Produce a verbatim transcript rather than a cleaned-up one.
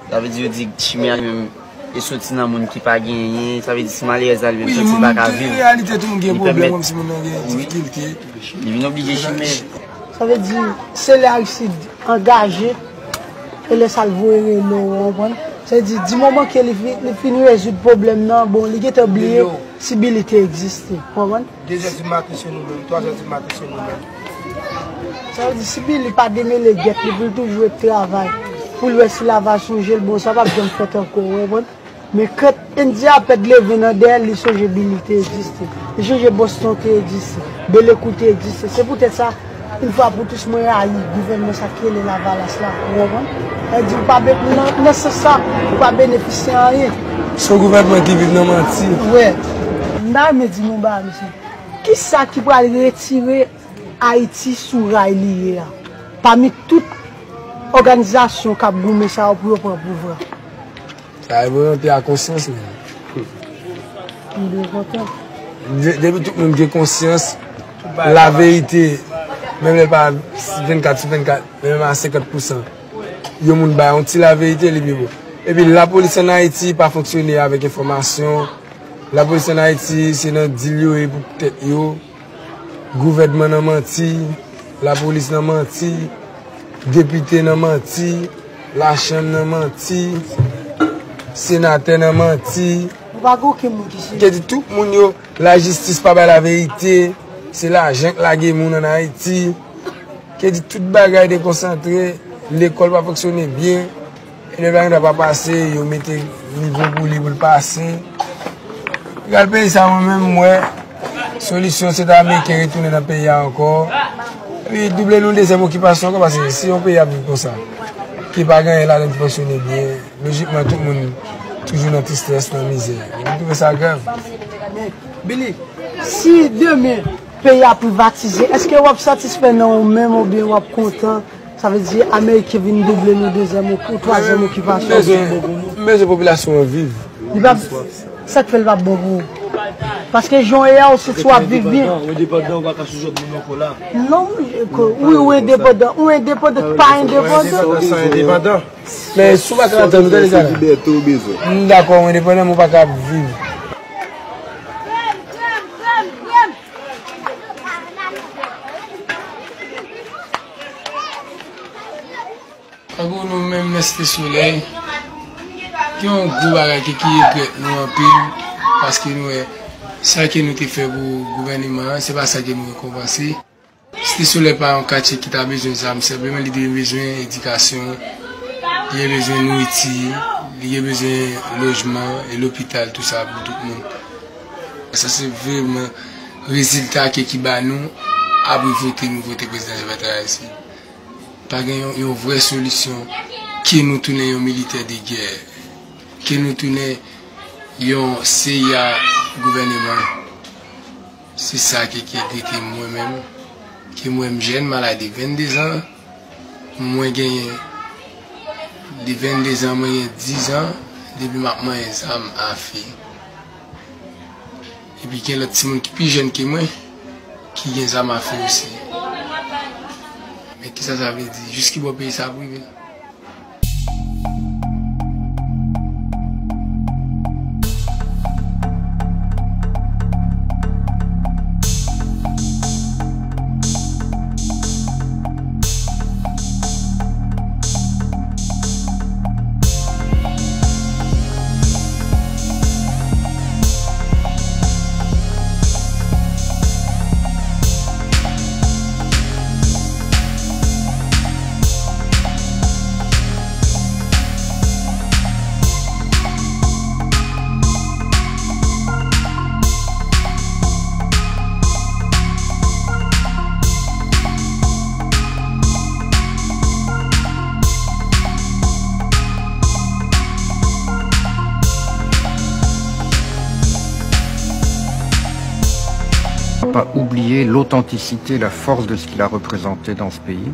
Sa vle di yo di chimè a li menm e soti nan moun ki pa genyen, sa vle di si malerèz la li menm santi l pa ka viv, li pèmèt, wi, li vin oblije chimè. Sa vle di, se lè Aristide angaje, e lè sa l voye rele w, ou konprann? Sa vle di, di moman ke li fi-, li fin rezoud pwoblèm nan, bon, li gentan bliye si Billy te egziste, ou konprann? De zè di maten se nou menm, twa zè di maten se nou menm. Sa vle di, si Billy pa demele gèt li pou l toujou ret travay, pou l wè si Laval sonje l, bon, sa p ap janm fèt ankò, ou konprann? Men krèt Endya pèd leve nan dèyè l, li sonje Billy te egziste. Li sonje Boston te egziste. Belekou te egziste. Se poutèt sa, yon fwa pou tous, mwen rayi gouvènman sa k rele Lavalas la. Ou konprann? Sa vle di, ou pa be-, nan, nan sans sa, ou pa benefisye anyen. Se yon gouvènman ki viv nan manti. Wè. M ta renmen di nou yon bagay, mesye. Kisa ki pral retire Ayiti sou ray li ye a? Pami tout òganizasyon k ap goumen sa yo pou yo pran pouvwa. Sa reprezante a konsyans, menm. M byen kontan. De-, depi tout moun gen konsyans, laverite, menm lè l pa vennkat sou vennkat, men menm a senkant pousan, yon moun bay yon ti laverite, li pi bon. Epi lapolis ann Ayiti pa fonksyone avèk enfòmasyon. Lapolis ann Ayiti, se nan dil yo ye pou tèt yo. Gouvènman nan manti, lapolis nan manti, depite nan manti, lachanm nan manti, senatè nan manti. Nou pa gen okenn moun ki serye. Ke di tout moun yo, lajistis pa bay laverite, se lajan k lage moun ann Ayiti. Ke di tout bagay dekonsantre, lekòl pa fonksyone byen. E lè bagay la pa pase, yo mete nivo pou li pou l pase. Gad peyi sa, mwen menm, m wè solisyon se ta Ameriken retounen nan peyi a ankò. Epi double nou dezyèm okipasyon ankò, paske si yon peyi ap viv konsa, ki pa gen anyen ladan l ki fonksyone byen, lojikman tout moun toujou nan tristès, nan mizè. Mwen twouve sa grav. Billy, si demen peyi a privatize, èske w ap satisfè nan ou menm oubyen w ap kontan? Sa vle di Ameriken vin double nou dezyèm ou twazyèm okipasyon. M bezwen, m bezwen popilasyon an viv. Li p ap, sa k fè l p ap bon pou ou? Paske jan w ye a, ou santi w ap viv byen. Ou endepandan, ou pa ka sou zòt moun ankò la. Non, ou, ou endepandan, ou endepandan, pa endepandan. Men si w pa ka antann, ou tande sa la. M dakò, ou endepandan, men ou pa ka ap viv. Tankou nou menm nan Site Solèy, gen yon gwo bagay ke ki regrèt nou anpil, paske nou wè sa ke nou te fè pou gouvèneman an, se pa sa ke nou rekonpanse. Site Solèy pa yon katye ki ta bezwen zam senpleman, li te bezwen edikasyon, li te bezwen nouriti, li te bezwen lojman e lopital, tou sa pou tout moun. Sa se vreman rezilta ke ki ba nou apre vote nou vote prezidan Jovenel Moïse. Pa gen yon, yon vrè solisyon ke nou tounen yon militè de gè, ke nou tounen yon C I A gouvèneman. Se sa ki, ki enkyete mwen menm, ke mwen m jèn, m al a de vennde zan, mwen genyen, de vennde zan, mwen gen diz an, depi m ap manyen zam afe. Epi gen lòt timoun ki pi jèn ke mwen, ki gen zam afe osi. Men kisa sa vle di? Jis ki bò peyi sa ap rive? Pas oublier l'authenticité, la force de ce qu'il a représenté dans ce pays.